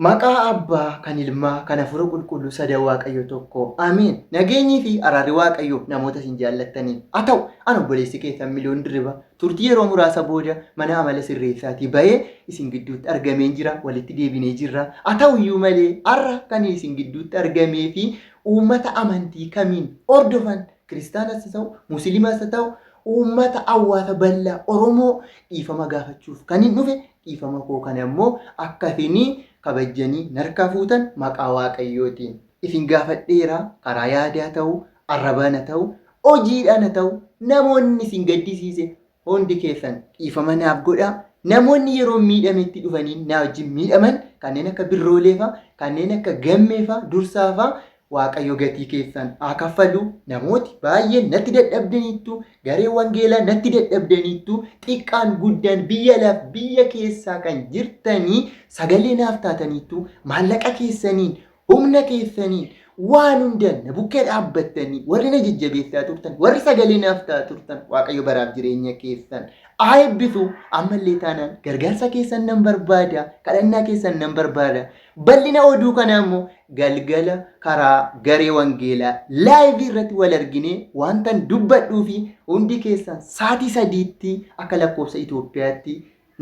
Maqaa Abbaa, kan Ilmaa, kan Hafuura Qulqulluu sadan Waaqayyo tokko. Ameen. Nageenyii fi araarri Waaqayyoo namoota isin jaallattaniif haa ta'u. An obboleessi keessan Miliyoon Dirriba turtii yeroo muraasa booda mana amala sirreessaatii bahee isin gidduutti argameen jira, walitti deebinee jirra. Haa ta'u iyyuu malee har'a kan isin gidduutti argamee fi uummata amantii kamiin hordofan kiristaanas haa ta'u, musliimas haa ta'u, uummata hawaasa bal'aa Oromoo dhiifama gaafachuuf kan hin dhufe dhiifama koo kana immoo akka isin kabajjanii narkaa fuutan maqaa Waaqayyootiin isin gaafadheera karaa yaadaa ta'u, arrabaan haa ta'u, hojiidhaan haa ta'u namoonni isin gaddisiise hundi keessan dhiifama naaf godhaa. Namoonni yeroo miidhametti dhufanii na wajjin miidhaman kanneen akka Birroolee fa'a, kanneen akka Gammee fa'a, Dursaa fa'a Waaqayyo gatii keessan haa kaffalu. Namooti baay'een natti dadhabdaniittu, garee wangeelaa natti dadhabdaniittu, xiqqaan guddaan biyya alaaf biyya keessaa kan jirtanii sagalee naaf taataniittu, maallaqa keessaniin, humna keessaniin, waan hundaan na bukkee dhaabbattanii warri na jajjabeessaa turtan, warri sagalee naaf ta'aa turtan, Waaqayyo baraaf jireenya keessan haa eebbisu. Ammallee taanaan gargaarsa keessan nan barbaada, kadhannaa keessan nan barbaada. Bal'ina oduu kanaa immoo galgala karaa garee wangeelaa live irratti wal arginee wantan dubbadhuu fi hundi keessan sa'aatii 3tti akka lakkoofsa Itoophiyaatti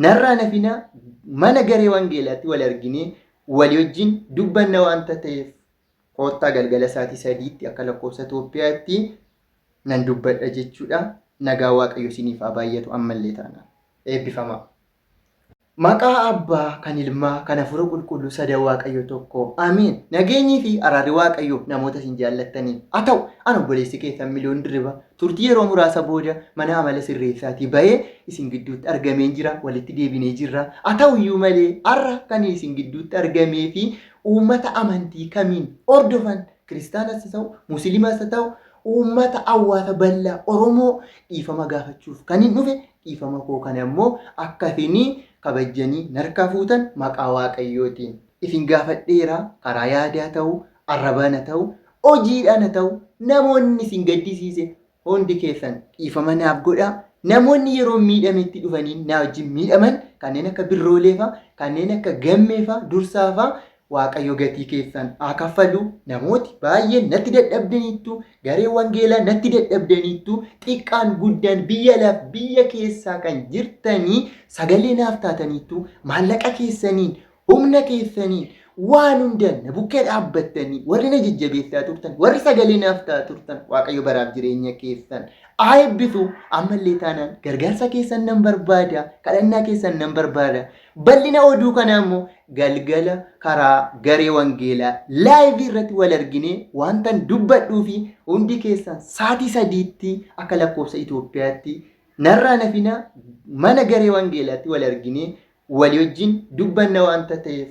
narraa nafinaa mana garee wangeelaatti wal arginee walii wajjin dubbanna wanta ta'eef koottaa galgala sa'aatii 3tti akka lakkoofsa Itoophiyaatti nan dubbadha jechuudha. Nagaa Waaqayyo isiniif haa baay'atu ammallee taanaan. Eebbifamaa. Maqaa Abbaa, kan Ilmaa, kan Hafuura Qulqulluu sadan Waaqayyo tokko. Ameen. Nageenyii fi araarri Waaqayyoo namoota isin jaallattaniif haa ta'u. An obboleessi keessan Miliyoon Dirriba turtii yeroo muraasa booda mana amala sirreessaatii bahee isin gidduutti argameen jira, walitti deebinee jirra. Haa ta'u iyyuu malee har'a kan isin gidduutti argamee fi uummata amantii kamiin hordofan kiristaanas haa ta'u, musliimas haa ta'u, uummata hawaasa bal'aa Oromoo dhiifama gaafachuuf kan hin dhufe dhiifama koo kana immoo akka isin kabajjanii narkaa fuutan maqaa Waaqayyootiin isin gaafadheera karaa yaadaa ta'u, arrabaan haa ta'u, hojiidhaan haa ta'u namoonni isin gaddisiise hundi keessan dhiifama naaf godhaa. Namoonni yeroo miidhametti dhufanii na wajjin miidhaman kanneen akka Birroolee fa'a, kanneen akka Gammee fa'a, Dursaa fa'a Waaqayyo gatii keessan haa kaffalu. Namooti baay'een natti dadhabdaniittu, garee wangeelaa natti dadhabdaniittu, xiqqaan guddaan biyya alaaf biyya keessaa kan jirtanii sagalee naaf taataniittu, maallaqa keessaniin, humna keessaniin, waan hundaan na bukkee dhaabbattanii warri na jajjabeessaa turtan, warri sagalee naaf ta'aa turtan, Waaqayyo baraaf jireenya keessan haa eebbisu. Ammallee taanaan gargaarsa keessan nan barbaada, kadhannaa keessan nan barbaada. Bal'ina oduu kanaa immoo galgala karaa garee wangeelaa live irratti wal arginee wantan dubbadhuu fi hundi keessan sa'aatii 3tti akka lakkoofsa Itoophiyaatti narraa nafinaa mana garee wangeelaatti wal arginee walii wajjin dubbanna wanta ta'eef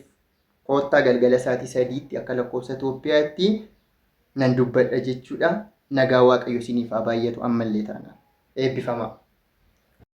koottaa galgala sa'aatii 3tti akka lakkoofsa Itoophiyaatti nan dubbadha jechuudha. Nagaa Waaqayyo isiniif haa baay'atu ammallee taanaan. Eebbifamaa.